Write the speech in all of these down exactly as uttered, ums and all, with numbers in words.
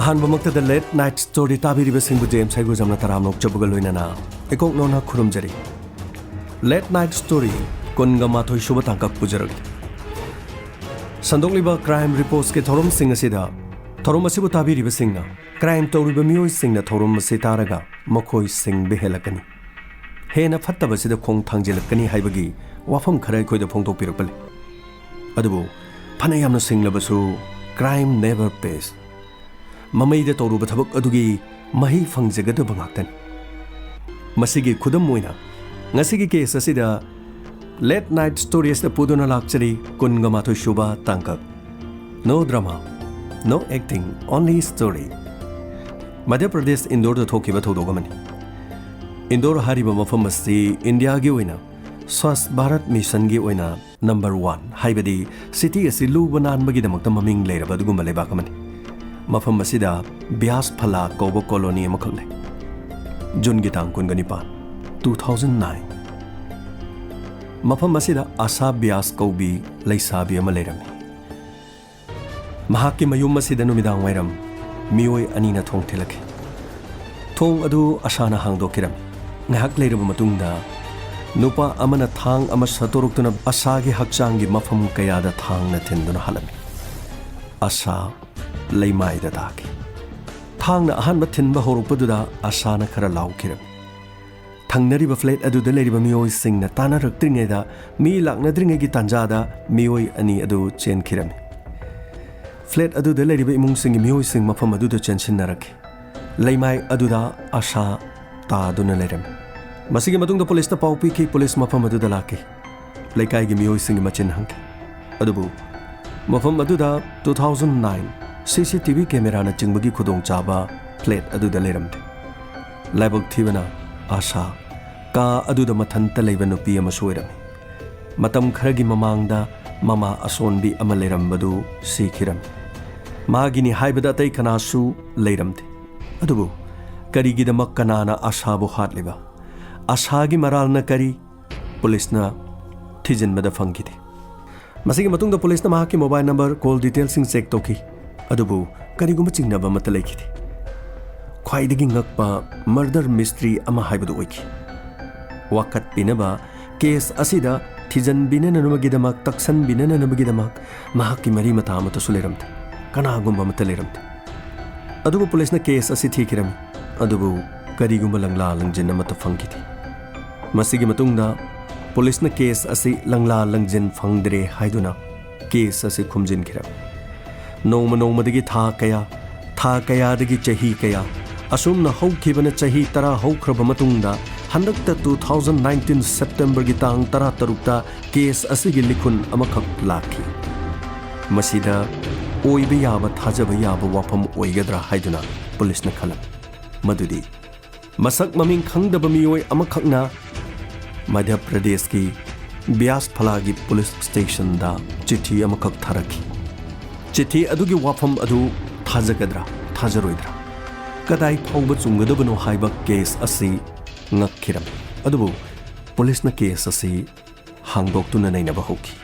ꯑꯍꯥꯟꯕꯃꯛꯇꯗ Late Night Story ꯇꯥꯕꯤꯔꯤꯕꯁꯤꯡꯕꯨ James ꯍꯩꯒ꯭ꯔꯨꯖꯝꯅ ꯇꯔꯥꯝꯅ ꯑꯣꯛꯆꯕꯒ ꯂꯣꯏꯅꯅ ꯏꯀꯣꯛ ꯅꯧꯅ ꯈꯨꯔꯨꯝꯖꯔꯤ꯫ Late Night Story ꯀꯨꯟꯒ ꯃꯥꯊꯣꯏ ꯁꯨꯕ ꯇꯥꯡꯀꯛ ꯄꯨꯖꯔꯛꯂꯤ꯫ ꯁꯟꯗꯣꯛꯂꯤꯕ Crime Reportsꯀꯤ ꯊꯧꯔꯝꯁꯤꯡ ꯑꯁꯤꯗ ꯊꯧꯔꯝ ꯑꯁꯤꯕꯨ ꯇꯥꯕꯤꯔꯤꯕꯁꯤꯡꯅ crime ꯇꯧꯔꯤꯕ ꯃꯤꯑꯣꯏꯁꯤꯡꯅ ꯊꯧꯔꯝ ꯑꯁꯤ ꯇꯥꯔꯒ ꯃꯈꯣꯏ ꯁꯤꯡꯕ ꯍꯦꯜꯂꯛꯀꯅꯤ, ꯍꯦꯟꯅ ꯐꯠꯇꯕꯁꯤꯗ ꯈꯣꯡ ꯊꯥꯡꯖꯤꯜꯂꯛꯀꯅꯤ ꯍꯥꯏꯕꯒꯤ ꯋꯥꯐꯝ ꯈꯔ ꯑꯩꯈꯣꯏꯗ ꯐꯣꯡꯗꯣꯛꯄꯤꯔꯛꯄꯅꯤ꯫ ꯑꯗꯨꯕꯨ ꯐꯅ ꯌꯥꯝꯅ ꯁꯤꯡꯂꯕꯁꯨ, crime never pays꯫ ꯃꯃꯩꯗ ꯇꯧꯔꯨꯕ ꯊꯕꯛ ꯑꯗꯨꯒꯤ ꯃꯍꯩ ꯐꯪꯖꯒꯗꯕ ꯉꯥꯛꯇꯅꯤ꯫ ꯃꯁꯤꯒꯤ ꯈꯨꯗꯝ ꯑꯣꯏꯅ, ꯉꯁꯤꯒꯤ case ꯑꯁꯤꯗ Late Night Story ꯑꯁꯤꯗ ꯄꯨꯗꯨꯅ ꯂꯥꯛꯆꯔꯤ ꯀꯨꯟꯒ ꯃꯥꯊꯣꯏ ꯁꯨꯕ ꯇꯥꯡꯀꯛ꯫ No drama, no acting, only story꯫ Madhya Pradesh ꯏꯟꯗꯣꯔꯗ ꯊꯣꯛꯈꯤꯕ ꯊꯧꯗꯣꯛ ꯑꯃꯅꯤ꯫ ꯏꯟꯗꯣꯔ ꯍꯥꯏꯔꯤꯕ ꯃꯐꯝ ꯑꯁꯤ ꯏꯟꯗꯤꯌꯥꯒꯤ ꯑꯣꯏꯅ ꯁ꯭ꯋꯥꯁ ꯚꯥꯔꯠ ꯃꯤꯁꯟꯒꯤ ꯑꯣꯏꯅ number one, ꯍꯥꯏꯕꯗꯤ city ꯑꯁꯤ ꯂꯨꯕ ꯅꯥꯟꯕꯒꯤꯗꯃꯛꯇ ꯃꯃꯤꯡ ꯂꯩꯔꯕ ꯑꯗꯨꯒꯨꯝꯕ ꯂꯩꯕꯥꯛ ꯑꯃꯅꯤ꯫ ꯃꯐꯝ ꯑꯁꯤꯗ ꯕ꯭ꯌꯥꯁ ꯐꯂꯥ ꯀꯧꯕ colony ꯑꯃꯈꯛ ꯂꯩ꯫ ꯖꯨꯟꯒꯤ ꯇꯥꯡ ꯀꯨꯟꯒ ꯅꯤꯄꯥꯟ, two thousand nine꯫ ꯃꯐꯝ ꯑꯁꯤꯗ ꯑꯁꯥ ꯕ꯭ꯌꯥꯁ ꯀꯧꯕꯤ ꯂꯩꯁꯥꯕꯤ ꯑꯃ ꯂꯩꯔꯝꯃꯤ꯫ ꯃꯍꯥꯛꯀꯤ ꯃꯌꯨꯝ ꯑꯁꯤꯗ ꯅꯨꯃꯤꯗꯥꯡ ꯋꯥꯏꯔꯝ ꯃꯤꯑꯣꯏ ꯑꯅꯤꯅ ꯊꯣꯡ ꯊꯤꯜꯂꯛꯈꯤ꯫ ꯊꯣꯡ ꯑꯗꯨ ꯑꯁꯥꯅ ꯍꯥꯡꯗꯣꯛꯈꯤꯔꯝꯃꯤ꯫ ꯉꯥꯏꯍꯥꯛ ꯂꯩꯔꯕ ꯃꯇꯨꯡꯗ, ꯅꯨꯄꯥ ꯑꯃꯅ ꯊꯥꯡ ꯑꯃ ꯁꯠꯇꯣꯔꯛꯇꯨꯅ ꯑꯁꯥꯒꯤ ꯍꯛꯆꯥꯡꯒꯤ ꯃꯐꯝ ꯀꯌꯥꯗ ꯊꯥꯡꯅ ꯊꯤꯟꯗꯨꯅ ꯍꯥꯠꯂꯝꯃꯤ꯫ ꯑꯁꯥ ꯂꯩꯃꯥꯏꯗ ꯇꯥꯈꯤ꯫ ꯊꯥꯡꯅ ꯑꯍꯥꯟꯕ ꯊꯤꯟꯕ ꯍꯧꯔꯛꯄꯗꯨꯗ ꯑꯁꯥꯅ ꯈꯔ ꯂꯥꯎꯈꯤꯔꯝꯃꯤ꯫ ꯊꯪꯅꯔꯤꯕ flat ꯑꯗꯨꯗ ꯂꯩꯔꯤꯕ ꯃꯤꯑꯣꯏꯁꯤꯡꯅ ꯇꯥꯟꯅꯔꯛꯇ꯭ꯔꯤꯉꯩꯗ, ꯃꯤ ꯂꯥꯛꯅꯗ꯭ꯔꯤꯉꯩꯒꯤ ꯇꯥꯟꯖꯥꯗ ꯃꯤꯑꯣꯏ ꯑꯅꯤ ꯑꯗꯨ ꯆꯦꯟꯈꯤꯔꯝꯃꯤ꯫ Flat ꯑꯗꯨꯗ ꯂꯩꯔꯤꯕ ꯏꯃꯨꯡꯁꯤꯡꯒꯤ ꯃꯤꯑꯣꯏꯁꯤꯡ ꯃꯐꯝ ꯑꯗꯨꯗ ꯆꯦꯟꯁꯤꯟꯅꯔꯛꯈꯤ꯫ ꯂꯩꯃꯥꯏ ꯑꯗꯨꯗ ꯑꯁꯥ ꯇꯥꯗꯨꯅ ꯂꯩꯔꯝꯃꯤ꯫ ꯃꯁꯤꯒꯤ ꯃꯇꯨꯡꯗ ꯄꯨꯂꯤꯁꯇ ꯄꯥꯎ ꯄꯤꯈꯤ꯫ ꯄꯨꯂꯤꯁ ꯃꯐꯝ ꯑꯗꯨꯗ ꯂꯥꯛꯈꯤ꯫ ꯂꯩꯀꯥꯏꯒꯤ ꯃꯤꯑꯣꯏꯁꯤꯡꯒꯤ ꯃꯆꯤꯟ ꯍꯪꯈꯤ꯫ ꯑꯗꯨꯕꯨ ꯃꯐꯝ ꯑꯗꯨꯗ two thousand nine CCTV cameraꯅꯆꯤꯡꯕꯒꯤ ꯈꯨꯗꯣꯡꯆꯥꯕ flat ꯑꯗꯨꯗ ꯂꯩꯔꯝꯗꯦ꯫ ꯂꯥꯏꯕꯛ ꯊꯤꯕꯅ, ꯑꯁꯥ ꯀꯥ ꯑꯗꯨꯗ ꯃꯊꯟꯇ ꯂꯩꯕ ꯅꯨꯄꯤ ꯑꯃꯁꯨ ꯑꯣꯏꯔꯝꯃꯤ꯫ ꯃꯇꯝ ꯈꯔꯒꯤ ꯃꯃꯥꯡꯗ ꯃꯃꯥ ꯑꯁꯣꯟꯕꯤ ꯑꯃ ꯂꯩꯔꯝꯕꯗꯨ ꯁꯤꯈꯤꯔꯝꯃꯤ꯫ ꯃꯥꯒꯤꯅꯤ ꯍꯥꯏꯕꯗ ꯑꯇꯩ ꯀꯅꯥꯁꯨ ꯂꯩꯔꯝꯗꯦ꯫ ꯑꯗꯨꯕꯨ ꯀꯔꯤꯒꯤꯗꯃꯛ, ꯀꯅꯥꯅ ꯑꯁꯥꯕꯨ ꯍꯥꯠꯂꯤꯕ? ꯑꯁꯥꯒꯤ ꯃꯔꯥꯜꯅ ꯀꯔꯤ? ꯄꯨꯂꯤꯁꯅ ꯊꯤꯖꯤꯟꯕꯗ ꯐꯪꯈꯤꯗꯦ꯫ ꯃꯁꯤꯒꯤ ꯃꯇꯨꯡꯗ ꯄꯨꯂꯤꯁꯅ ꯃꯍꯥꯛꯀꯤ mobile number, call detailꯁꯤꯡ check ꯇꯧꯈꯤ꯫ ꯑꯗꯨꯕꯨ ꯀꯔꯤꯒꯨꯝꯕ ꯆꯤꯡꯅꯕ ꯑꯃꯠꯇ ꯂꯩꯈꯤꯗꯦ꯫ ꯈ꯭ꯋꯥꯏꯗꯒꯤ ꯉꯛꯄ murder mystery ꯑꯃ ꯍꯥꯏꯕꯗꯨ ꯑꯣꯏꯈꯤ꯫ ꯋꯥꯀꯠꯄꯤꯅꯕ, ꯀꯦꯁ ꯑꯁꯤꯗ ꯊꯤꯖꯤꯟꯕꯤꯅꯅꯕꯒꯤꯗꯃꯛ, ꯇꯛꯁꯟꯕꯤꯅꯅꯕꯒꯤꯗꯃꯛ ꯃꯍꯥꯛꯀꯤ ꯃꯔꯤ ꯃꯇꯥ ꯑꯃꯠꯇꯁꯨ ꯂꯩꯔꯝꯗꯦ꯫ ꯀꯅꯥꯒꯨꯝꯕ ꯑꯃꯠꯇ ꯂꯩꯔꯝꯗꯦ꯫ ꯑꯗꯨꯕꯨ ꯄꯨꯂꯤꯁꯅ ꯀꯦꯁ ꯑꯁꯤ ꯊꯤꯈꯤꯔꯝꯃꯤ꯫ ꯑꯗꯨꯕꯨ ꯀꯔꯤꯒꯨꯝꯕ ꯂꯪꯂꯥ ꯂꯪꯖꯤꯟ ꯑꯃꯠꯇ ꯐꯪꯈꯤꯗꯦ꯫ ꯃꯁꯤꯒꯤ ꯃꯇꯨꯡꯗ ꯄꯨꯂꯤꯁꯅ ꯀꯦꯁ ꯑꯁꯤ ꯂꯪꯂꯥ ꯂꯪꯖꯤꯟ ꯐꯪꯗ꯭ꯔꯦ ꯍꯥꯏꯗꯨꯅ ꯀꯦꯁ ꯑꯁꯤ ꯈꯨꯝꯖꯤꯟꯈꯤꯔꯝꯃꯤ꯫ ꯅꯣꯡꯃ ꯅꯣꯡꯃꯗꯒꯤ ꯊꯥ ꯀꯌꯥ, ꯊꯥ ꯀꯌꯥꯗꯒꯤ ꯆꯍꯤ ꯀꯌꯥ, ꯑꯁꯨꯝꯅ ꯍꯧꯈꯤꯕꯅ ꯆꯍꯤ ꯇꯔꯥ ꯍꯧꯈ꯭ꯔꯕ ꯃꯇꯨꯡꯗ, ꯍꯟꯗꯛꯇ two thousand nineteen Septemberꯒꯤ ꯇꯥꯡ ꯇꯔꯥꯇꯔꯨꯛꯇ ꯀꯦꯁ ꯑꯁꯤꯒꯤ ꯂꯤꯈꯨꯟ ꯑꯃꯈꯛ ꯂꯥꯛꯈꯤ꯫ ꯃꯁꯤꯗ ꯑꯣꯏꯕ ꯌꯥꯕ, ꯊꯥꯖꯕ ꯌꯥꯕ ꯋꯥꯐꯝ ꯑꯣꯏꯒꯗ꯭ꯔꯥ ꯍꯥꯏꯗꯨꯅ ꯄꯨꯂꯤꯁꯅ ꯈꯜꯂꯝꯃꯤ꯫ ꯃꯗꯨꯗꯤ ꯃꯁꯛ ꯃꯃꯤꯡ ꯈꯪꯗꯕ ꯃꯤꯑꯣꯏ ꯑꯃꯈꯛꯅ ꯃꯙ꯭ꯌ ꯄ꯭ꯔꯗꯦꯁꯀꯤ ꯕ꯭ꯌꯥꯁ ꯐꯂꯥꯒꯤ ꯄꯨꯂꯤꯁ ꯁ꯭ꯇꯦꯁꯟꯗ ꯆꯤꯊꯤ ꯑꯃꯈꯛ ꯊꯥꯔꯛꯈꯤ꯫ ꯆꯤꯊꯤ ꯑꯗꯨꯒꯤ ꯋꯥꯐꯝ ꯑꯗꯨ ꯊꯥꯖꯒꯗ꯭ꯔꯥ, ꯊꯥꯖꯔꯣꯏꯗ꯭ꯔꯥ, ꯀꯗꯥꯏ ꯐꯥꯎꯕ ꯆꯨꯝꯒꯗꯕꯅꯣ ꯍꯥꯏꯕ ꯀꯦꯁ ꯑꯁꯤ ꯉꯛꯈꯤꯔꯝꯃꯤ꯫ ꯑꯗꯨꯕꯨ ꯄꯨꯂꯤꯁꯅ ꯀꯦꯁ ꯑꯁꯤ ꯍꯥꯡꯗꯣꯛꯇꯨꯅ ꯅꯩꯅꯕ ꯍꯧꯈꯤ꯫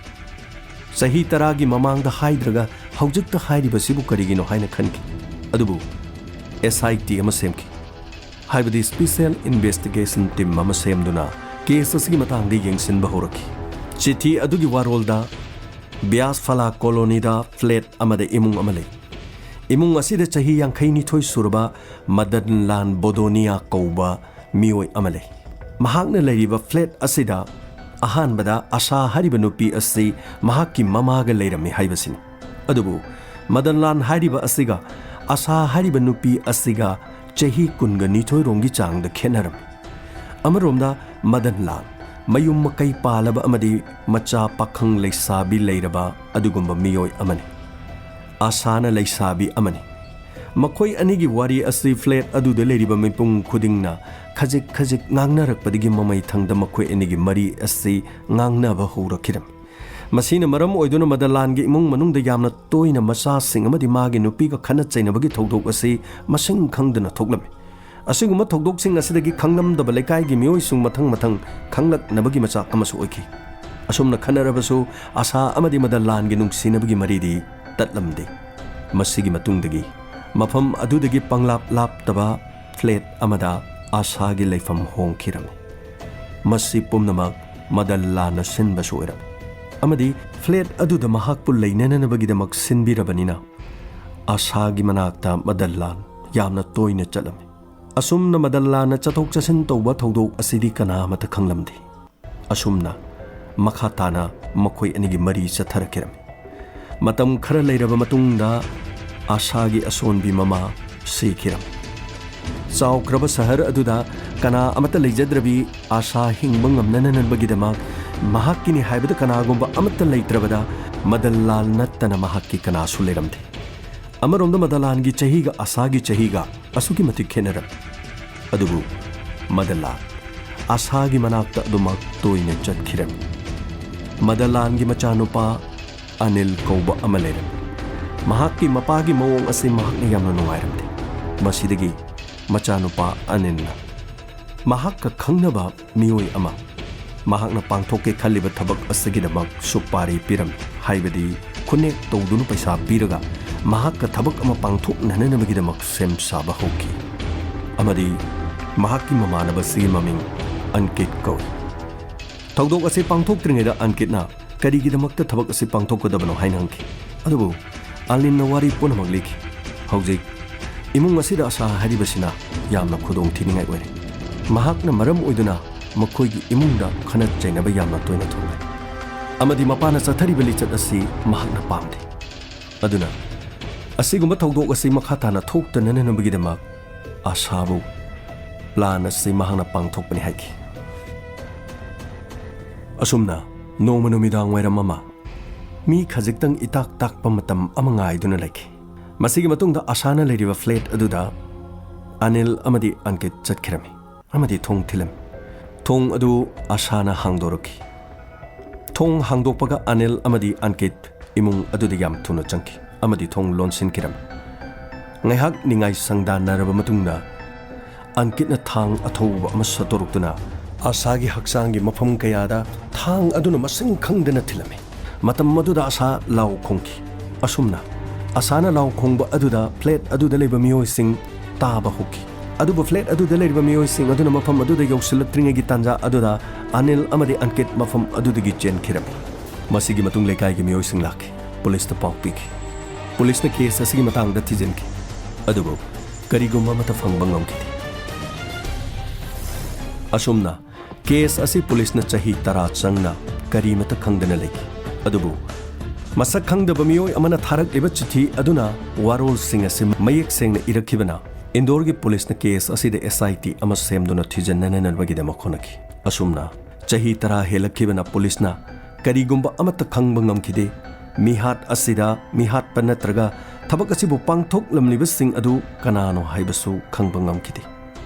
ꯆꯍꯤ ꯇꯔꯥꯒꯤ ꯃꯃꯥꯡꯗ ꯍꯥꯏꯗ꯭ꯔꯒ ꯍꯧꯖꯤꯛꯇ ꯍꯥꯏꯔꯤꯕꯁꯤꯕꯨ ꯀꯔꯤꯒꯤꯅꯣ ꯍꯥꯏꯅ ꯈꯟꯈꯤ꯫ ꯑꯗꯨꯕꯨ S I T ꯑꯃ ꯁꯦꯝꯈꯤ, ꯍꯥꯏꯕꯗꯤ Special Investigation Team ꯑꯃ ꯁꯦꯝꯗꯨꯅ ꯀꯦꯁ ꯑꯁꯤꯒꯤ ꯃꯇꯥꯡꯗ ꯌꯦꯡꯁꯤꯟꯕ ꯍꯧꯔꯛꯈꯤ꯫ ꯆꯤꯊꯤ ꯑꯗꯨꯒꯤ ꯋꯥꯔꯣꯜꯗ ꯕ꯭ꯌꯥꯁ ꯐꯂꯥ ꯀꯣꯂꯣꯅꯤꯗ ꯐ꯭ꯂꯦꯠ ꯑꯃꯗ ꯏꯃꯨꯡ ꯑꯃ ꯂꯩ꯫ ꯏꯃꯨꯡ ꯑꯁꯤꯗ ꯆꯍꯤ ꯌꯥꯡꯈꯩ ꯅꯤꯊꯣꯏ ꯁꯨꯔꯕ ꯃꯗꯟ ꯂꯥꯟ ꯕꯣꯗꯣꯅꯤꯌꯥ ꯀꯧꯕ ꯃꯤꯑꯣꯏ ꯑꯃ ꯂꯩ꯫ ꯃꯍꯥꯛꯅ ꯂꯩꯔꯤꯕ ꯐ꯭ꯂꯦꯠ ꯑꯁꯤꯗ ꯑꯍꯥꯟꯕꯗ ꯑꯁꯥ ꯍꯥꯏꯔꯤꯕ ꯅꯨꯄꯤ ꯑꯁꯤ ꯃꯍꯥꯛꯀꯤ ꯃꯃꯥꯒ ꯂꯩꯔꯝꯃꯤ ꯍꯥꯏꯕꯁꯤꯅꯤ꯫ ꯑꯗꯨꯕꯨ ꯃꯗꯟ ꯂꯥꯟ ꯍꯥꯏꯔꯤꯕ ꯑꯁꯤꯒ ꯑꯁꯥ ꯍꯥꯏꯔꯤꯕ ꯅꯨꯄꯤ ꯑꯁꯤꯒ ꯆꯍꯤ ꯀꯨꯟꯒ ꯅꯤꯊꯣꯏ ꯔꯣꯝꯒꯤ ꯆꯥꯡꯗ ꯈꯦꯠꯅꯔꯝꯃꯤ꯫ ꯑꯃꯔꯣꯝꯗ ꯃꯗꯟ ꯂꯥꯟ ꯃꯌꯨꯝ ꯃꯀꯩ ꯄꯥꯜꯂꯕ ꯑꯃꯗꯤ ꯃꯆꯥ ꯄꯥꯈꯪ ꯂꯩꯁꯥꯕꯤ ꯂꯩꯔꯕ ꯑꯗꯨꯒꯨꯝꯕ ꯃꯤꯑꯣꯏ ꯑꯃꯅꯤ꯫ ꯑꯁꯥꯅ ꯂꯩꯁꯥꯕꯤ ꯑꯃꯅꯤ꯫ ꯃꯈꯣꯏ ꯑꯅꯤꯒꯤ ꯋꯥꯔꯤ ꯑꯁꯤ ꯐ꯭ꯂꯦꯠ ꯑꯗꯨꯗ ꯂꯩꯔꯤꯕ ꯃꯤꯄꯨꯝ ꯈꯨꯗꯤꯡꯅ ꯈꯖꯤꯛ ꯈꯖꯤꯛ ꯉꯥꯡꯅꯔꯛꯄꯗꯒꯤ ꯃꯃꯩ ꯊꯪꯗ ꯃꯈꯣꯏ ꯑꯅꯤꯒꯤ ꯃꯔꯤ ꯑꯁꯤ ꯉꯥꯡꯅꯕ ꯍꯧꯔꯛꯈꯤꯔꯝꯃꯤ꯫ ꯃꯁꯤꯅ ꯃꯔꯝ ꯑꯣꯏꯗꯨꯅ ꯃꯗꯟ ꯂꯥꯟꯒꯤ ꯏꯃꯨꯡ ꯃꯅꯨꯡꯗ ꯌꯥꯝꯅ ꯇꯣꯏꯅ ꯃꯆꯥꯁꯤꯡ ꯑꯃꯗꯤ ꯃꯥꯒꯤ ꯅꯨꯄꯤꯒ ꯈꯠꯅ ꯆꯩꯅꯕꯒꯤ ꯊꯧꯗꯣꯛ ꯑꯁꯤ ꯃꯁꯤꯡ ꯈꯪꯗꯅ ꯊꯣꯛꯂꯝꯃꯤ꯫ ꯑꯁꯤꯒꯨꯝꯕ ꯊꯧꯗꯣꯛꯁꯤꯡ ꯑꯁꯤꯗꯒꯤ ꯈꯪꯂꯝꯗꯕ ꯂꯩꯀꯥꯏꯒꯤ ꯃꯤꯑꯣꯏꯁꯤꯡ ꯃꯊꯪ ꯃꯊꯪ ꯈꯪꯂꯛꯅꯕꯒꯤ ꯃꯆꯥꯛ ꯑꯃꯁꯨ ꯑꯣꯏꯈꯤ꯫ ꯑꯁꯨꯝꯅ ꯈꯠꯅꯔꯕꯁꯨ ꯑꯁꯥ ꯑꯃꯗꯤ ꯃꯗꯟ ꯂꯥꯟꯒꯤ ꯅꯨꯡꯁꯤꯅꯕꯒꯤ ꯃꯔꯤꯗꯤ ꯇꯠꯂꯝꯗꯦ꯫ ꯃꯁꯤꯒꯤ ꯃꯇꯨꯡꯗꯒꯤ ꯃꯐꯝ ꯑꯗꯨꯗꯒꯤ ꯄꯪꯂꯥꯞ ꯂꯥꯞꯇꯕ ꯐ꯭ꯂꯦꯠ ꯑꯃꯗ ꯑꯥꯁꯥꯒꯤ ꯂꯩꯐꯝ ꯍꯣꯡꯈꯤꯔꯝꯃꯤ꯫ ꯃꯁꯤ ꯄꯨꯝꯅꯃꯛ ꯃꯗꯜꯂꯥꯟꯅ ꯁꯤꯟꯕꯁꯨ ꯑꯣꯏꯔꯝꯃꯤ, ꯑꯃꯗꯤ ꯐ꯭ꯂꯦꯠ ꯑꯗꯨꯗ ꯃꯍꯥꯛꯄꯨ ꯂꯩꯅꯅꯅꯕꯒꯤꯗꯃꯛ ꯁꯤꯟꯕꯤꯔꯕꯅꯤꯅ ꯑꯥꯁꯥꯒꯤ ꯃꯅꯥꯛꯇ ꯃꯗꯜꯂꯥꯟ ꯌꯥꯝꯅ ꯇꯣꯏꯅ ꯆꯠꯂꯝꯃꯤ꯫ ꯑꯁꯨꯝꯅ ꯃꯗꯜꯂꯥꯟꯅ ꯆꯠꯊꯣꯛ ꯆꯠꯁꯤꯟ ꯇꯧꯕ ꯊꯧꯗꯣꯛ ꯑꯁꯤꯗꯤ ꯀꯅꯥ ꯑꯃꯠꯇ ꯈꯪꯂꯝꯗꯦ꯫ ꯑꯁꯨꯝꯅ ꯃꯈꯥ ꯇꯥꯅ ꯃꯈꯣꯏ ꯑꯅꯤꯒꯤ ꯃꯔꯤ ꯆꯠꯊꯔꯛꯈꯤꯔꯝꯃꯤ꯫ ꯃꯇꯝ ꯈꯔ ꯂꯩꯔꯕ ꯃꯇꯨꯡꯗ ꯑꯥꯁꯥꯒꯤ ꯑꯁꯣꯟꯕꯤ ꯃꯃꯥ ꯁꯤꯈꯤꯔꯝꯃꯤ꯫ ꯆꯥꯎꯈ꯭ꯔꯕ ꯁꯍꯔ ꯑꯗꯨꯗ ꯀꯅꯥ ꯑꯃꯠꯇ ꯂꯩꯖꯗ꯭ꯔꯕꯤ ꯑꯥꯁꯥ ꯍꯤꯡꯕ ꯉꯝꯅꯅꯕꯒꯤꯗꯃꯛ ꯃꯍꯥꯛꯀꯤꯅꯤ ꯍꯥꯏꯕꯗ ꯀꯅꯥꯒꯨꯝꯕ ꯑꯃꯠꯇ ꯂꯩꯇ꯭ꯔꯕꯗ ꯃꯗꯜꯂꯥꯟ ꯅꯠꯇꯅ ꯃꯍꯥꯛꯀꯤ ꯀꯅꯥꯁꯨ ꯂꯩꯔꯝꯗꯦ꯫ ꯑꯃꯔꯣꯝꯗ ꯃꯗꯜꯂꯥꯟꯒꯤ ꯆꯍꯤꯒ ꯑꯥꯁꯥꯒꯤ ꯆꯍꯤꯒ ꯑꯁꯨꯛꯀꯤ ꯃꯇꯤꯛ ꯈꯦꯠꯅꯔꯝꯃꯤ꯫ ꯑꯗꯨꯕꯨ ꯃꯗꯜꯂꯥꯟ ꯑꯥꯁꯥꯒꯤ ꯃꯅꯥꯛꯇ ꯑꯗꯨꯃꯛ ꯇꯣꯏꯅ ꯆꯠꯈꯤꯔꯝꯃꯤ꯫ ꯃꯗꯜꯂꯥꯟꯒꯤ ꯃꯆꯥꯅꯨꯄꯥ ꯑꯅꯤꯜ ꯀꯧꯕ ꯑꯃ ꯂꯩꯔꯝꯃꯤ꯫ ꯃꯍꯥꯛꯀꯤ ꯃꯄꯥꯒꯤ ꯃꯑꯣꯡ ꯑꯁꯤ ꯃꯍꯥꯛꯅ ꯌꯥꯝꯅ ꯅꯨꯡꯉꯥꯏꯔꯝꯗꯦ꯫ ꯃꯁꯤꯗꯒꯤ ꯃꯆꯥꯅꯨꯄꯥ ꯑꯅꯤꯜꯅ ꯃꯍꯥꯛꯀ ꯈꯪꯅꯕ ꯃꯤꯑꯣꯏ ꯑꯃ ꯃꯍꯥꯛꯅ ꯄꯥꯡꯊꯣꯛꯀꯦ ꯈꯜꯂꯤꯕ ꯊꯕꯛ ꯑꯁꯤꯒꯤꯗꯃꯛ ꯁꯨꯄꯥꯔꯤ ꯄꯤꯔꯝꯃꯤ, ꯍꯥꯏꯕꯗꯤ ꯈꯨꯠꯅꯦꯛ ꯇꯧꯗꯨꯅ ꯄꯩꯁꯥ ꯄꯤꯔꯒ ꯃꯍꯥꯛꯀ ꯊꯕꯛ ꯑꯃ ꯄꯥꯡꯊꯣꯛꯅꯅꯕꯒꯤꯗꯃꯛ ꯁꯦꯝ ꯁꯥꯕ ꯍꯧꯈꯤ, ꯑꯃꯗꯤ ꯃꯍꯥꯛꯀꯤ ꯃꯃꯥꯟꯅꯕꯁꯤꯒꯤ ꯃꯃꯤꯡ ꯑꯟꯀꯤꯠ ꯀꯧꯏ꯫ ꯊꯧꯗꯣꯛ ꯑꯁꯤ ꯄꯥꯡꯊꯣꯛꯇ꯭ꯔꯤꯉꯩꯗ ꯑꯟꯀꯤꯠꯅ ꯀꯔꯤꯒꯤꯗꯃꯛꯇ ꯊꯕꯛ ꯑꯁꯤ ꯄꯥꯡꯊꯣꯛꯀꯗꯕꯅꯣ ꯍꯥꯏꯅ ꯍꯪꯈꯤ꯫ ꯑꯗꯨꯕꯨ ꯑꯥꯂꯤꯟꯅ ꯋꯥꯔꯤ ꯄꯨꯝꯅꯃꯛ ꯂꯤꯈꯤ꯫ ꯍꯧꯖꯤꯛ ꯏꯃꯨꯡ ꯑꯁꯤꯗ ꯑꯥꯁꯥ ꯍꯥꯏꯔꯤꯕꯁꯤꯅ ꯌꯥꯝꯅ ꯈꯨꯗꯣꯡ ꯊꯤꯅꯤꯡꯉꯥꯏ ꯑꯣꯏꯔꯦ꯫ ꯃꯍꯥꯛꯅ ꯃꯔꯝ ꯑꯣꯏꯗꯨꯅ ꯃꯈꯣꯏꯒꯤ ꯏꯃꯨꯡꯗ ꯈꯠꯅ ꯆꯩꯅꯕ ꯌꯥꯝꯅ ꯇꯣꯏꯅ ꯊꯣꯛꯂꯦ, ꯑꯃꯗꯤ ꯃꯄꯥꯅ ꯆꯠꯊꯔꯤꯕ ꯂꯤꯆꯠ ꯑꯁꯤ ꯃꯍꯥꯛꯅ ꯄꯥꯝꯗꯦ꯫ ꯑꯗꯨꯅ ꯑꯁꯤꯒꯨꯝꯕ ꯊꯧꯗꯣꯛ ꯑꯁꯤ ꯃꯈꯥ ꯇꯥꯅ ꯊꯣꯛꯇꯅꯅꯕꯒꯤꯗꯃꯛ ꯑꯥꯁꯥꯕꯨ ꯄ꯭ꯂꯥꯟ ꯑꯁꯤ ꯃꯍꯥꯛꯅ ꯄꯥꯡꯊꯣꯛꯄꯅꯤ ꯍꯥꯏꯈꯤ꯫ ꯑꯁꯨꯝꯅ ꯅꯣꯡꯃ ꯅꯨꯃꯤꯗꯥꯡ ꯋꯥꯏꯔꯝ ꯑꯃ ꯃꯤ ꯈꯖꯤꯛꯇꯪ ꯏꯇꯥꯛ ꯇꯥꯛꯄ ꯃꯇꯝ ꯑꯃ ꯉꯥꯏꯗꯨꯅ ꯂꯩꯈꯤ꯫ ꯃꯁꯤꯒꯤ ꯃꯇꯨꯡꯗ ꯑꯥꯁꯥꯅ ꯂꯩꯔꯤꯕ ꯐ꯭ꯂꯦꯠ ꯑꯗꯨꯗ ꯑꯅꯤꯜ ꯑꯃꯗꯤ ꯑꯟꯀꯤꯠ ꯆꯠꯈꯤꯔꯝꯃꯤ ꯑꯃꯗꯤ ꯊꯣꯡ ꯊꯤꯜꯂꯝꯃꯤ꯫ ꯊꯣꯡ ꯑꯗꯨ ꯑꯥꯁꯥꯅ ꯍꯥꯡꯗꯣꯔꯛꯈꯤ꯫ ꯊꯣꯡ ꯍꯥꯡꯗꯣꯛꯄꯒ ꯑꯅꯤꯜ ꯑꯃꯗꯤ ꯑꯟꯀꯤꯠ ꯏꯃꯨꯡ ꯑꯗꯨꯗ ꯌꯥꯝ ꯊꯨꯅ ꯆꯪꯈꯤ ꯑꯃꯗꯤ ꯊꯣꯡ ꯂꯣꯟꯁꯤꯟꯈꯤꯔꯝꯃꯤ꯫ ꯉꯥꯏꯍꯥꯛ ꯅꯤꯡꯉꯥꯏ ꯁꯪꯗꯥꯟꯅꯔꯕ ꯃꯇꯨꯡꯗ ꯑꯟꯀꯤꯠꯅ ꯊꯥꯡ ꯑꯊꯧꯕ ꯑꯃ ꯁꯠꯇꯣꯔꯛꯇꯨꯅ ꯑꯥꯁꯥꯒꯤ ꯍꯛꯆꯥꯡꯒꯤ ꯃꯐꯝ ꯀꯌꯥꯗ ꯊꯥꯡ ꯑꯗꯨꯅ ꯃꯁꯤꯡ ꯈꯪꯗꯅ ꯊꯤꯜꯂꯝꯃꯤ꯫ ꯃꯇꯝ ꯑꯗꯨꯗ ꯑꯥꯁꯥ ꯂꯥꯎ ꯈꯣꯡꯈꯤ꯫ ꯑꯁꯨꯝꯅ ꯑꯁꯥꯅ ꯂꯥꯎ ꯈꯣꯡꯕ ꯑꯗꯨꯗ ꯐ꯭ꯂꯦꯠ ꯑꯗꯨꯗ ꯂꯩꯕ ꯃꯤꯑꯣꯏꯁꯤꯡ ꯇꯥꯕ ꯍꯧꯈꯤ꯫ ꯑꯗꯨꯕꯨ ꯐ꯭ꯂꯦꯠ ꯑꯗꯨꯗ ꯂꯩꯔꯤꯕ ꯃꯤꯑꯣꯏꯁꯤꯡ ꯑꯗꯨꯅ ꯃꯐꯝ ꯑꯗꯨꯗ ꯌꯧꯁꯤꯜꯂꯛꯇ꯭ꯔꯤꯉꯩꯒꯤ ꯇꯥꯟꯖꯥ ꯑꯗꯨꯗ ꯑꯅꯤꯜ ꯑꯃꯗꯤ ꯑꯟꯀꯤꯠ ꯃꯐꯝ ꯑꯗꯨꯗꯒꯤ ꯆꯦꯟꯈꯤꯔꯝꯃꯤ꯫ ꯃꯁꯤꯒꯤ ꯃꯇꯨꯡ ꯂꯩꯀꯥꯏꯒꯤ ꯃꯤꯑꯣꯏꯁꯤꯡ ꯂꯥꯛꯈꯤ꯫ ꯄꯨꯂꯤꯁꯇ ꯄꯥꯎ ꯄꯤꯈꯤ꯫ ꯄꯨꯂꯤꯁꯅ ꯀꯦꯁ ꯑꯁꯤꯒꯤ ꯃꯇꯥꯡꯗ ꯊꯤꯖꯤꯟꯈꯤ꯫ ꯑꯗꯨꯕꯨ ꯀꯔꯤꯒꯨꯝꯕ ꯑꯃꯠꯇ ꯐꯪꯕ ꯉꯝꯈꯤꯗꯦ꯫ ꯑꯁꯨꯝꯅ ꯀꯦꯁ ꯑꯁꯤ ꯄꯨꯂꯤꯁꯅ ꯆꯍꯤ ꯇꯔꯥ ꯆꯪꯅ ꯀꯔꯤꯃꯠꯇ ꯈꯪꯗꯅ ꯂꯩꯈꯤ꯫ ꯑꯗꯨꯕꯨ ꯃꯁꯛ ꯈꯪꯗꯕ ꯃꯤꯑꯣꯏ ꯑꯃꯅ ꯊꯥꯔꯛꯂꯤꯕ ꯆꯤꯊꯤ ꯑꯗꯨꯅ ꯋꯥꯔꯣꯜꯁꯤꯡ ꯑꯁꯤ ꯃꯌꯦꯛ ꯁꯦꯡꯅ ꯏꯔꯛꯈꯤꯕꯅ ꯏꯟꯗꯣꯔꯒꯤ ꯄꯨꯂꯤꯁꯅ ꯀꯦꯁ ꯑꯁꯤꯗ ꯑꯦꯁ ꯑꯥꯏ ꯇꯤ ꯑꯃ ꯁꯦꯝꯗꯨꯅ ꯊꯤꯖꯤꯟꯅꯅꯕꯒꯤꯗꯃꯛ ꯍꯣꯠꯅꯈꯤ꯫ ꯑꯁꯨꯝꯅ ꯆꯍꯤ ꯇꯔꯥ ꯍꯦꯜꯂꯛꯈꯤꯕꯅ ꯄꯨꯂꯤꯁꯅ ꯀꯔꯤꯒꯨꯝꯕ ꯑꯃꯠꯇ ꯈꯪꯕ ꯉꯝꯈꯤꯗꯦ꯫ ꯃꯤꯍꯥꯠ ꯑꯁꯤꯗ ꯃꯤꯍꯥꯠꯄ ꯅꯠꯇ꯭ꯔꯒ ꯊꯕꯛ ꯑꯁꯤꯕꯨ ꯄꯥꯡꯊꯣꯛꯂꯝꯂꯤꯕꯁꯤꯡ ꯑꯗꯨ ꯀꯅꯥꯅꯣ ꯍꯥꯏꯕꯁꯨ ꯈꯪꯕ ꯉꯝꯈꯤꯗꯦ꯫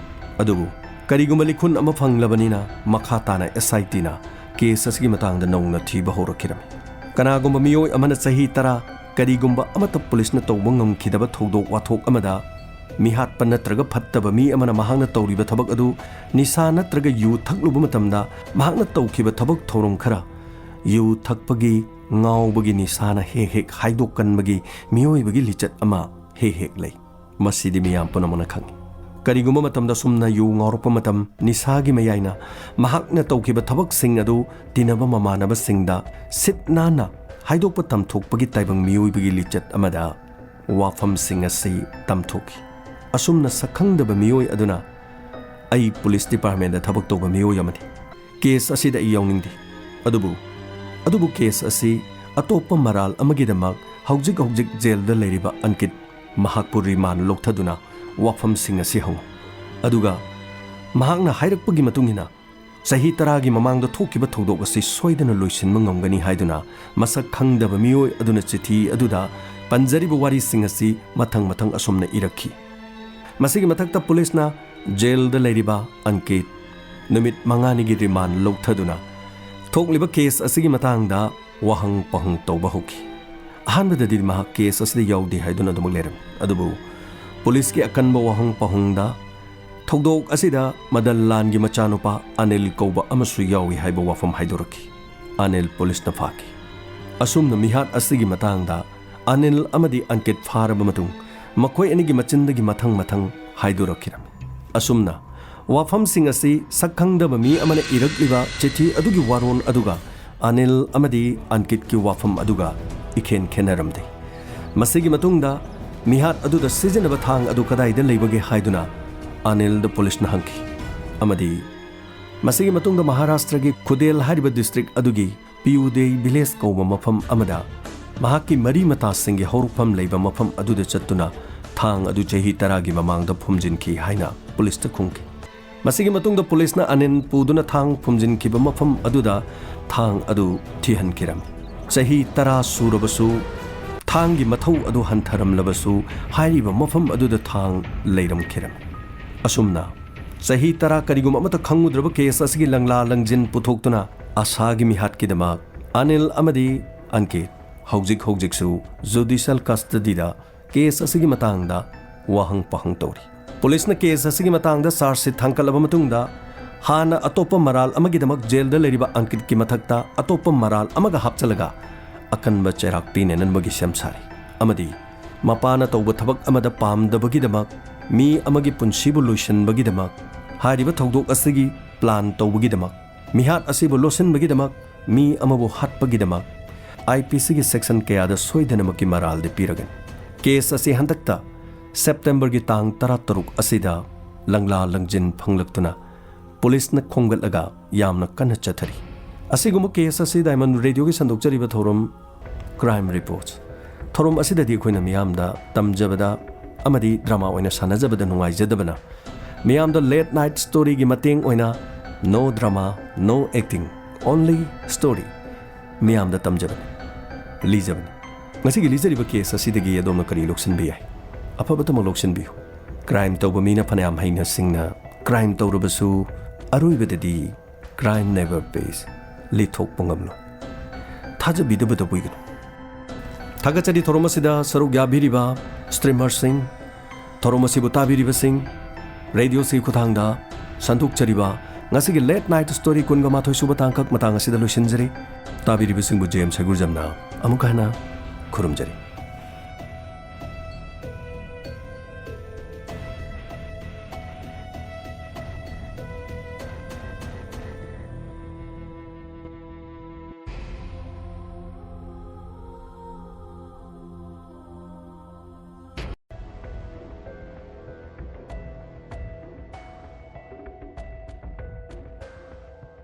ꯑꯗꯨꯕꯨ ꯀꯔꯤꯒꯨꯝꯕ ꯂꯤꯈꯨꯟ ꯑꯃ ꯐꯪꯂꯕꯅꯤꯅ ꯃꯈꯥ ꯇꯥꯅ ꯑꯦꯁ ꯑꯥꯏ ꯇꯤꯅ ꯀꯦꯁ ꯑꯁꯤꯒꯤ ꯃꯇꯥꯡꯗ ꯅꯧꯅ ꯊꯤꯕ ꯍꯧꯔꯛꯈꯤꯔꯝꯃꯤ꯫ ꯀꯅꯥꯒꯨꯝꯕ ꯃꯤꯑꯣꯏ ꯑꯃꯅ ꯆꯍꯤ ꯇꯔꯥ ꯀꯔꯤꯒꯨꯝꯕ ꯑꯃꯠꯇ ꯄꯨꯂꯤꯁꯅ ꯇꯧꯕ ꯉꯝꯈꯤꯗꯕ ꯊꯧꯗꯣꯛ ꯋꯥꯊꯣꯛ ꯑꯃꯗ ꯃꯤꯍꯥꯠꯄ ꯅꯠꯇ꯭ꯔꯒ ꯐꯠꯇꯕ ꯃꯤ ꯑꯃꯅ ꯃꯍꯥꯛꯅ ꯇꯧꯔꯤꯕ ꯊꯕꯛ ꯑꯗꯨ ꯅꯤꯁꯥ ꯅꯠꯇ꯭ꯔꯒ ꯌꯨ ꯊꯛꯂꯨꯕ ꯃꯇꯝꯗ ꯃꯍꯥꯛꯅ ꯇꯧꯈꯤꯕ ꯊꯕꯛ ꯊꯧꯔꯝ ꯈꯔ ꯌꯨ ꯊꯛꯄꯒꯤ, ꯉꯥꯎꯕꯒꯤ, ꯅꯤꯁꯥꯅ ꯍꯦꯛ ꯍꯦꯛ ꯍꯥꯏꯗꯣꯛꯀꯟꯕꯒꯤ ꯃꯤꯑꯣꯏꯕꯒꯤ ꯂꯤꯆꯠ ꯑꯃ ꯍꯦꯛ ꯍꯦꯛ ꯂꯩ꯫ ꯃꯁꯤꯗꯤ ꯃꯤꯌꯥꯝ ꯄꯨꯝꯅꯃꯛꯅ ꯈꯪꯏ꯫ ꯀꯔꯤꯒꯨꯝꯕ ꯃꯇꯝꯗ ꯁꯨꯝꯅ ꯌꯨ ꯉꯥꯎꯔꯛꯄ ꯃꯇꯝ, ꯅꯤꯁꯥꯒꯤ ꯃꯌꯥꯏꯅ ꯃꯍꯥꯛꯅ ꯇꯧꯈꯤꯕ ꯊꯕꯛꯁꯤꯡ ꯑꯗꯨ ꯇꯤꯟꯅꯕ ꯃꯃꯥꯟꯅꯕꯁꯤꯡꯗ ꯁꯤꯠ ꯅꯥꯟꯅ ꯍꯥꯏꯗꯣꯛꯄ ꯇꯝꯊꯣꯛꯄꯒꯤ ꯇꯥꯏꯕꯪ ꯃꯤꯑꯣꯏꯕꯒꯤ ꯂꯤꯆꯠ ꯑꯃꯗ ꯋꯥꯐꯝꯁꯤꯡ ꯑꯁꯤ ꯇꯝꯊꯣꯛꯈꯤ꯫ ꯑꯁꯨꯝꯅ ꯁꯛꯈꯪꯗꯕ ꯃꯤꯑꯣꯏ ꯑꯗꯨꯅ, "ꯑꯩ ꯄꯨꯂꯤꯁ ꯗꯤꯄꯥꯔꯠꯃꯦꯟꯗ ꯊꯕꯛ ꯇꯧꯕ ꯃꯤꯑꯣꯏ ꯑꯃꯅꯤ꯫ ꯀꯦꯁ ꯑꯁꯤꯗ ꯑꯩ ꯌꯥꯎꯅꯤꯡꯗꯦ꯫ ꯑꯗꯨꯕꯨ, ꯑꯗꯨꯕꯨ ꯀꯦꯁ ꯑꯁꯤ ꯑꯇꯣꯞꯄ ꯃꯔꯥꯜ ꯑꯃꯒꯤꯗꯃꯛ ꯍꯧꯖꯤꯛ ꯍꯧꯖꯤꯛ ꯖꯦꯜꯗ ꯂꯩꯔꯤꯕ ꯑꯟꯀꯤꯠ, ꯃꯍꯥꯛꯄꯨ ꯔꯤꯃꯥꯟ ꯂꯧꯊꯗꯨꯅ ꯋꯥꯐꯝꯁꯤꯡ ꯑꯁꯤ ꯍꯪꯉꯨ꯫ ꯑꯗꯨꯒ ꯃꯍꯥꯛꯅ ꯍꯥꯏꯔꯛꯄꯒꯤ ꯃꯇꯨꯡ ꯏꯟꯅ ꯆꯍꯤ ꯇꯔꯥꯒꯤ ꯃꯃꯥꯡꯗ ꯊꯣꯛꯈꯤꯕ ꯊꯧꯗꯣꯛ ꯑꯁꯤ ꯁꯣꯏꯗꯅ ꯂꯣꯏꯁꯤꯟꯕ ꯉꯝꯒꯅꯤ" ꯍꯥꯏꯗꯨꯅ ꯃꯁꯛ ꯈꯪꯗꯕ ꯃꯤꯑꯣꯏ ꯑꯗꯨꯅ ꯆꯤꯊꯤ ꯑꯗꯨꯗ ꯄꯟꯖꯔꯤꯕ ꯋꯥꯔꯤꯁꯤꯡ ꯑꯁꯤ ꯃꯊꯪ ꯃꯊꯪ ꯑꯁꯨꯝꯅ ꯏꯔꯛꯈꯤ꯫ ꯃꯁꯤꯒꯤ ꯃꯊꯛꯇ ꯄꯨꯂꯤꯁꯅ ꯖꯦꯜꯗ ꯂꯩꯔꯤꯕ ꯑꯟꯀꯤꯠ ꯅꯨꯃꯤꯠ ꯃꯉꯥꯅꯤꯒꯤ ꯔꯤꯃꯥꯟ ꯂꯧꯊꯗꯨꯅ ꯊꯣꯛꯂꯤꯕ ꯀꯦꯁ ꯑꯁꯤꯒꯤ ꯃꯇꯥꯡꯗ ꯋꯥꯍꯪ ꯄꯥꯎꯍꯪ ꯇꯧꯕ ꯍꯧꯈꯤ꯫ ꯑꯍꯥꯟꯕꯗꯗꯤ ꯃꯍꯥꯛ ꯀꯦꯁ ꯑꯁꯤꯗ ꯌꯥꯎꯗꯦ ꯍꯥꯏꯗꯨꯅ ꯑꯗꯨꯃꯛ ꯂꯩꯔꯝꯃꯤ꯫ ꯑꯗꯨꯕꯨ ꯄꯨꯂꯤꯁꯀꯤ ꯑꯀꯟꯕ ꯋꯥꯍꯪ ꯄꯥꯎꯍꯪꯗ ꯊꯧꯗꯣꯛ ꯑꯁꯤꯗ ꯃꯗꯟ ꯂꯥꯟꯒꯤ ꯃꯆꯥꯅꯨꯄꯥ ꯑꯅꯤꯜ ꯀꯧꯕ ꯑꯃꯁꯨ ꯌꯥꯎꯏ ꯍꯥꯏꯕ ꯋꯥꯐꯝ ꯍꯥꯏꯗꯣꯔꯛꯈꯤ꯫ ꯑꯅꯤꯜ ꯄꯨꯂꯤꯁꯅ ꯐꯥꯈꯤ꯫ ꯑꯁꯨꯝꯅ ꯃꯤꯍꯥꯠ ꯑꯁꯤꯒꯤ ꯃꯇꯥꯡꯗ ꯑꯅꯤꯜ ꯑꯃꯗꯤ ꯑꯟꯀꯤꯠ ꯐꯥꯔꯕ ꯃꯇꯨꯡ ꯃꯈꯣꯏ ꯑꯅꯤꯒꯤ ꯃꯆꯤꯟꯗꯒꯤ ꯃꯊꯪ ꯃꯊꯪ ꯍꯥꯏꯗꯣꯔꯛꯈꯤꯔꯝꯃꯤ꯫ ꯑꯁꯨꯝꯅ ꯋꯥꯐꯝꯁꯤꯡ ꯑꯁꯤ ꯁꯛꯈꯪꯗꯕ ꯃꯤ ꯑꯃꯅ ꯏꯔꯛꯂꯤꯕ ꯆꯤꯊꯤ ꯑꯗꯨꯒꯤ ꯋꯥꯔꯣꯜ ꯑꯗꯨꯒ ꯑꯅꯤꯜ ꯑꯃꯗꯤ ꯑꯟꯀꯤꯠꯀꯤ ꯋꯥꯐꯝ ꯑꯗꯨꯒ ꯏꯈꯦꯟ ꯈꯦꯟꯅꯔꯝꯗꯦ꯫ ꯃꯁꯤꯒꯤ ꯃꯇꯨꯡꯗ ꯃꯤꯍꯥꯠ ꯑꯗꯨꯗ ꯁꯤꯖꯤꯟꯅꯕ ꯊꯥꯡ ꯑꯗꯨ ꯀꯗꯥꯏꯗ ꯂꯩꯕꯒꯦ ꯍꯥꯏꯗꯨꯅ ꯑꯅꯤꯜꯗ ꯄꯨꯂꯤꯁꯅ ꯍꯪꯈꯤ꯫ ꯑꯃꯗꯤ ꯃꯁꯤꯒꯤ ꯃꯇꯨꯡꯗ ꯃꯍꯥꯔꯥꯁꯇ꯭ꯔꯒꯤ ꯈꯨꯗꯦꯜ ꯍꯥꯏꯔꯤꯕ ꯗꯤꯁꯇ꯭ꯔꯤꯛ ꯑꯗꯨꯒꯤ ꯄꯤꯌꯨꯗꯦ ꯚꯤꯂꯦꯖ ꯀꯧꯕ ꯃꯐꯝ ꯑꯃꯗ ꯃꯍꯥꯛꯀꯤ ꯃꯔꯤ ꯃꯇꯥꯁꯤꯡꯒꯤ ꯍꯧꯔꯛꯐꯝ ꯂꯩꯕ ꯃꯐꯝ ꯑꯗꯨꯗ ꯆꯠꯇꯨꯅ ꯊꯥꯡ ꯑꯗꯨ ꯆꯍꯤ ꯇꯔꯥꯒꯤ ꯃꯃꯥꯡꯗ ꯐꯨꯝꯖꯤꯟꯈꯤ ꯍꯥꯏꯅ ꯄꯨꯂꯤꯁꯇ ꯈꯨꯝꯈꯤ꯫ ꯃꯁꯤꯒꯤ ꯃꯇꯨꯡꯗ ꯄꯨꯂꯤꯁꯅ ꯑꯅꯤꯜ ꯄꯨꯗꯨꯅ ꯊꯥꯡ ꯐꯨꯝꯖꯤꯟꯈꯤꯕ ꯃꯐꯝ ꯑꯗꯨꯗ ꯊꯥꯡ ꯑꯗꯨ ꯊꯤꯍꯟꯈꯤꯔꯝꯃꯤ꯫ ꯆꯍꯤ ꯇꯔꯥ ꯁꯨꯔꯕꯁꯨ, ꯊꯥꯡꯒꯤ ꯃꯊꯧ ꯑꯗꯨ ꯍꯟꯊꯔꯝꯂꯕꯁꯨ, ꯍꯥꯏꯔꯤꯕ ꯃꯐꯝ ꯑꯗꯨꯗ ꯊꯥꯡ ꯂꯩꯔꯝꯈꯤꯔꯝꯃꯤ꯫ ꯑꯁꯨꯝꯅ ꯆꯍꯤ ꯇꯔꯥ ꯀꯔꯤꯒꯨꯝꯕ ꯑꯃꯠꯇ ꯈꯪꯉꯨꯗ꯭ꯔꯕ ꯀꯦꯁ ꯑꯁꯤꯒꯤ ꯂꯪꯂꯥ ꯂꯪꯖꯤꯟ ꯄꯨꯊꯣꯛꯇꯨꯅ ꯑꯁꯥꯒꯤ ꯃꯤꯍꯥꯠꯀꯤꯗꯃꯛ ꯑꯅꯤꯜ ꯑꯃꯗꯤ ꯑꯟꯀꯤꯠ ꯍꯧꯖꯤꯛ ꯍꯧꯖꯤꯛꯁꯨ ꯖꯨꯗꯤꯁꯤꯌꯦꯜ ꯀꯁꯇꯗꯤꯗ ꯀꯦꯁ ꯑꯁꯤꯒꯤ ꯃꯇꯥꯡꯗ ꯋꯥꯍꯪ ꯄꯥꯎꯍꯪ ꯇꯧꯔꯤ꯫ ꯄꯨꯂꯤꯁꯅ ꯀꯦꯁ ꯑꯁꯤꯒꯤ ꯃꯇꯥꯡꯗ ꯆꯥꯔꯖ ꯁꯤꯠ ꯊꯥꯡꯒꯠꯂꯕ ꯃꯇꯨꯡꯗ ꯍꯥꯟꯅ ꯑꯇꯣꯞꯄ ꯃꯔꯥꯜ ꯑꯃꯒꯤꯗꯃꯛ ꯖꯦꯜꯗ ꯂꯩꯔꯤꯕ ꯑꯟꯀꯤꯠꯀꯤ ꯃꯊꯛꯇ ꯑꯇꯣꯞꯄ ꯃꯔꯥꯜ ꯑꯃꯒ ꯍꯥꯞꯆꯜꯂꯒ ꯑꯀꯟꯕ ꯆꯩꯔꯥꯛ ꯄꯤꯅꯅꯕꯒꯤ ꯁꯦꯝ ꯁꯥꯔꯤ꯫ ꯑꯃꯗꯤ ꯃꯄꯥꯅ ꯇꯧꯕ ꯊꯕꯛ ꯑꯃꯗ ꯄꯥꯝꯗꯕꯒꯤꯗꯃꯛ, ꯃꯤ ꯑꯃꯒꯤ ꯄꯨꯟꯁꯤꯕꯨ ꯂꯣꯏꯁꯤꯟꯕꯒꯤꯗꯃꯛ, ꯍꯥꯏꯔꯤꯕ ꯊꯧꯗꯣꯛ ꯑꯁꯤꯒꯤ ꯄ꯭ꯂꯥꯟ ꯇꯧꯕꯒꯤꯗꯃꯛ, ꯃꯤꯍꯥꯠ ꯑꯁꯤꯕꯨ ꯂꯣꯠꯁꯤꯟꯕꯒꯤꯗꯃꯛ, ꯃꯤ ꯑꯃꯕꯨ ꯍꯥꯠꯄꯒꯤꯗꯃꯛ ꯑꯥꯏ ꯄꯤ ꯁꯤꯒꯤ ꯁꯦꯛꯁꯟ ꯀꯌꯥꯗ ꯁꯣꯏꯗꯅꯃꯛꯀꯤ ꯃꯔꯥꯜꯗꯤ ꯄꯤꯔꯒꯅꯤ꯫ ꯀꯦꯁ ꯑꯁꯤ ꯍꯟꯗꯛꯇ ꯁꯦꯞꯇꯦꯝꯕꯔꯒꯤ ꯇꯥꯡ ꯇꯔꯥꯇꯔꯨꯛ ꯑꯁꯤꯗ ꯂꯪꯂꯥ ꯂꯪꯖꯤꯟ ꯐꯪꯂꯛꯇꯨꯅ ꯄꯨꯂꯤꯁꯅ ꯈꯣꯝꯒꯠꯂꯒ ꯌꯥꯝꯅ ꯀꯟꯅ ꯆꯠꯊꯔꯤ꯫ ꯑꯁꯤꯒꯨꯝꯕ ꯀꯦꯁ ꯑꯁꯤ ꯗꯥꯏꯃꯟ ꯔꯦꯗꯤꯑꯣꯒꯤ ꯁꯟꯗꯣꯛꯆꯔꯤꯕ ꯊꯧꯔꯝ ꯀ꯭ꯔꯥꯏꯝ ꯔꯤꯄꯣꯔꯠꯁ꯫ ꯊꯧꯔꯝ ꯑꯁꯤꯗꯗꯤ ꯑꯩꯈꯣꯏꯅ ꯃꯤꯌꯥꯝꯗ ꯇꯝꯖꯕꯗ ꯑꯃꯗꯤ ꯗ꯭ꯔꯃꯥ ꯑꯣꯏꯅ ꯁꯥꯟꯅꯖꯕꯗ ꯅꯨꯡꯉꯥꯏꯖꯗꯕꯅ ꯃꯤꯌꯥꯝꯗ ꯂꯦꯠ ꯅꯥꯏꯠ ꯁ꯭ꯇꯣꯔꯤꯒꯤ ꯃꯇꯦꯡ ꯑꯣꯏꯅ no drama, no acting, only story ꯃꯤꯌꯥꯝꯗ ꯇꯝꯖꯕꯅꯤ, ꯂꯤꯖꯕꯅꯤ꯫ ꯉꯁꯤꯒꯤ ꯂꯤꯖꯔꯤꯕ ꯀꯦꯁ ꯑꯁꯤꯗꯒꯤ ꯑꯗꯣꯝꯅ ꯀꯔꯤ ꯂꯧꯁꯤꯟꯕ ꯌꯥꯏ? ꯑꯐꯕꯇꯃꯛ ꯂꯧꯁꯤꯟꯕꯤꯌꯨ꯫ ꯀ꯭ꯔꯥꯏꯝ ꯇꯧꯕ ꯃꯤꯅ ꯐꯅꯌꯥꯝ ꯍꯩꯅ ꯁꯤꯡꯅ ꯀ꯭ꯔꯥꯏꯝ ꯇꯧꯔꯕꯁꯨ ꯑꯔꯣꯏꯕꯗꯗꯤ crime never pays, ꯂꯤꯊꯣꯛꯄ ꯉꯝꯂꯣꯏ꯫ ꯊꯥꯖꯕꯤꯗꯕ ꯇꯧꯕꯤꯒꯅꯨ꯫ ꯊꯥꯒꯠꯆꯔꯤ ꯊꯧꯔꯝ ꯑꯁꯤꯗ ꯁꯔꯨꯛ ꯌꯥꯕꯤꯔꯤꯕ ꯁ꯭ꯇ꯭ꯔꯤꯃꯔꯁꯤꯡ, ꯊꯧꯔꯝ ꯑꯁꯤꯕꯨ ꯇꯥꯕꯤꯔꯤꯕꯁꯤꯡ, ꯔꯦꯗꯤꯑꯣꯁꯤꯒꯤ ꯈꯨꯠꯊꯥꯡꯗ ꯁꯟꯗꯣꯛꯆꯔꯤꯕ ꯉꯁꯤꯒꯤ ꯂꯦꯠ ꯅꯥꯏꯠ ꯁ꯭ꯇꯣꯔꯤ ꯀꯨꯟꯒ ꯃꯥꯊꯣꯏ ꯁꯨꯕ ꯇꯥꯡꯀꯛ ꯃꯇꯥꯡ ꯑꯁꯤꯗ ꯂꯣꯏꯁꯤꯟꯖꯔꯤ꯫ ꯇꯥꯕꯤꯔꯤꯕꯁꯤꯡꯕꯨ ꯖꯦ ꯑꯦꯝ ꯁꯩꯒꯨꯔꯖꯝꯅ ꯑꯃꯨꯛꯀ ꯍꯟꯅ ꯈꯨꯔꯨꯝꯖꯔꯤ꯫